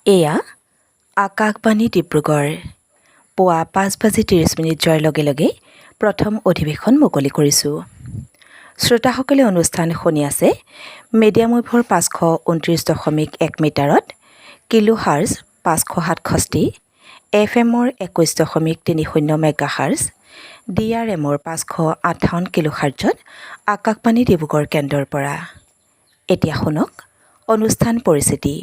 এয়া আকাশবাণী ডিব্ৰুগড়। পুৱা 5 বাজি 30 মিনিট যোৱাৰ লগে লগে প্ৰথম অধিৱেশন মুকলি কৰিছোঁ। শ্ৰোতাসকলে অনুষ্ঠান শুনি আছে মিডিয়াম ৱেভৰ 529.1 মিটাৰত, কিলো হাৰ্জ 567, এফ এমৰ 21.30 মেগা হাৰ্জ, ডি আৰ এমৰ 558 কিলো হাৰ্জত আকাশবাণী ডিব্ৰুগড় কেন্দ্ৰৰ পৰা। এতিয়া শুনক অনুষ্ঠান পৰিচিতি।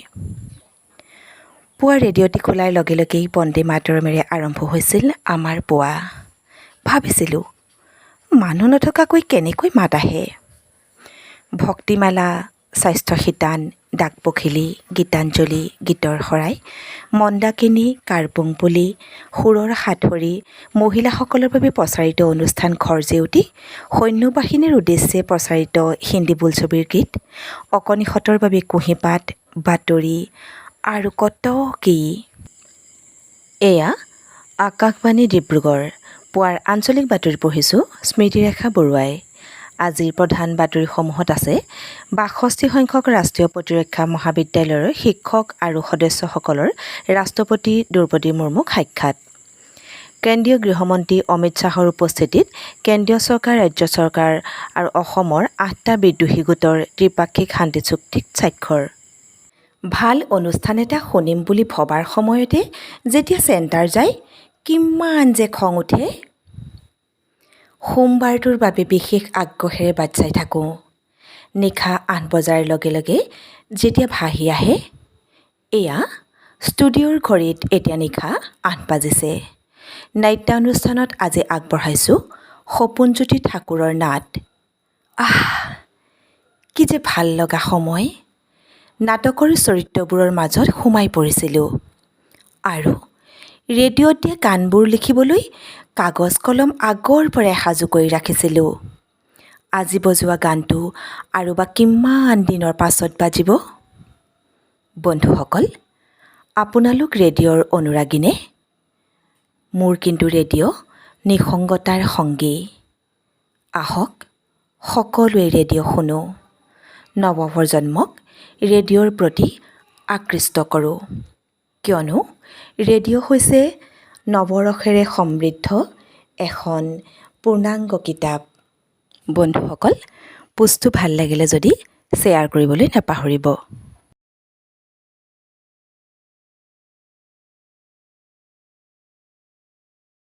পুৱা ৰেডিঅ'টি খোলাৰ লগে লগেই বন্দে মাতৰমেৰে আৰম্ভ হৈছিল আমাৰ পুৱা। ভাবিছিলোঁ, মানুহ নথকাকৈ কেনেকৈ মাত আহে? ভক্তিমালা, স্বাস্থ্য শিতান, ডাক পখিলী, গীতাঞ্জলি, গীতৰ শৰাই, মন্দাকিনী, কাৰ্পুং পুলি, সুৰৰ সাঁথৰি, মহিলাসকলৰ বাবে প্ৰচাৰিত অনুষ্ঠান ঘৰ জেউতি, সৈন্যবাহিনীৰ উদ্দেশ্যে প্ৰচাৰিত হিন্দী বোলছবিৰ গীত, অকণিহঁতৰ বাবে কুঁহিপাত, বাতৰি আৰু কত কি! এয়া আকাশবাণী ডিব্ৰুগড়। পুৱাৰ আঞ্চলিক বাতৰি পঢ়িছোঁ স্মৃতিৰেখা বৰুৱাই। আজিৰ প্ৰধান বাতৰিসমূহত আছে 62 সংখ্যক ৰাষ্ট্ৰীয় প্ৰতিৰক্ষা মহাবিদ্যালয়ৰ শিক্ষক আৰু সদস্যসকলৰ ৰাষ্ট্ৰপতি দ্ৰৌপদী মুৰ্মুক সাক্ষাৎ, কেন্দ্ৰীয় গৃহমন্ত্ৰী অমিত শ্বাহৰ উপস্থিতিত কেন্দ্ৰীয় চৰকাৰ, ৰাজ্য চৰকাৰ আৰু অসমৰ আঠটা বিদ্ৰোহী গোটৰ ত্ৰিপাক্ষিক শান্তি চুক্তিত স্বাক্ষৰ। ভাল অনুষ্ঠান এটা শুনিম বুলি ভবাৰ সময়তে যেতিয়া চেণ্টাৰ যায়, কিমান যে খং উঠে! সোমবাৰটোৰ বাবে বিশেষ আগ্ৰহেৰে বাট চাই থাকোঁ। নিশা 8 বজাৰ লগে লগে যেতিয়া ভাহি আহে, এয়া ষ্টুডিঅ'ৰ ঘড়ীত এতিয়া নিশা 8 বাজিছে। নাট্যানুষ্ঠানত আজি আগবঢ়াইছোঁ সপোনজ্যোতি ঠাকুৰৰ নাট। আহ, কি যে ভাল লগা সময়! নাটকৰ চৰিত্ৰবোৰৰ মাজত সোমাই পৰিছিলোঁ আৰু ৰেডিঅ'ত দিয়া গানবোৰ লিখিবলৈ কাগজ কলম আগৰ পৰাই সাজু কৰি ৰাখিছিলোঁ। আজি বজোৱা গানটো আৰু বা কিমান দিনৰ পাছত বাজিব! বন্ধুসকল, আপোনালোক ৰেডিঅ'ৰ অনুৰাগীনে? মোৰ কিন্তু ৰেডিঅ' নিসংগতাৰ সংগী। আহক, সকলোৱে ৰেডিঅ' শুনো, নৱপ্ৰজন্মক ৰেডিঅ'ৰ প্ৰতি আকৃষ্ট কৰোঁ। কিয়নো ৰেডিঅ' হৈছে নৱৰসেৰে সমৃদ্ধ এখন পূৰ্ণাংগ কিতাপ। বন্ধুসকল, পোষ্টটো ভাল লাগিলে যদি শ্বেয়াৰ কৰিবলৈ নাপাহৰিব।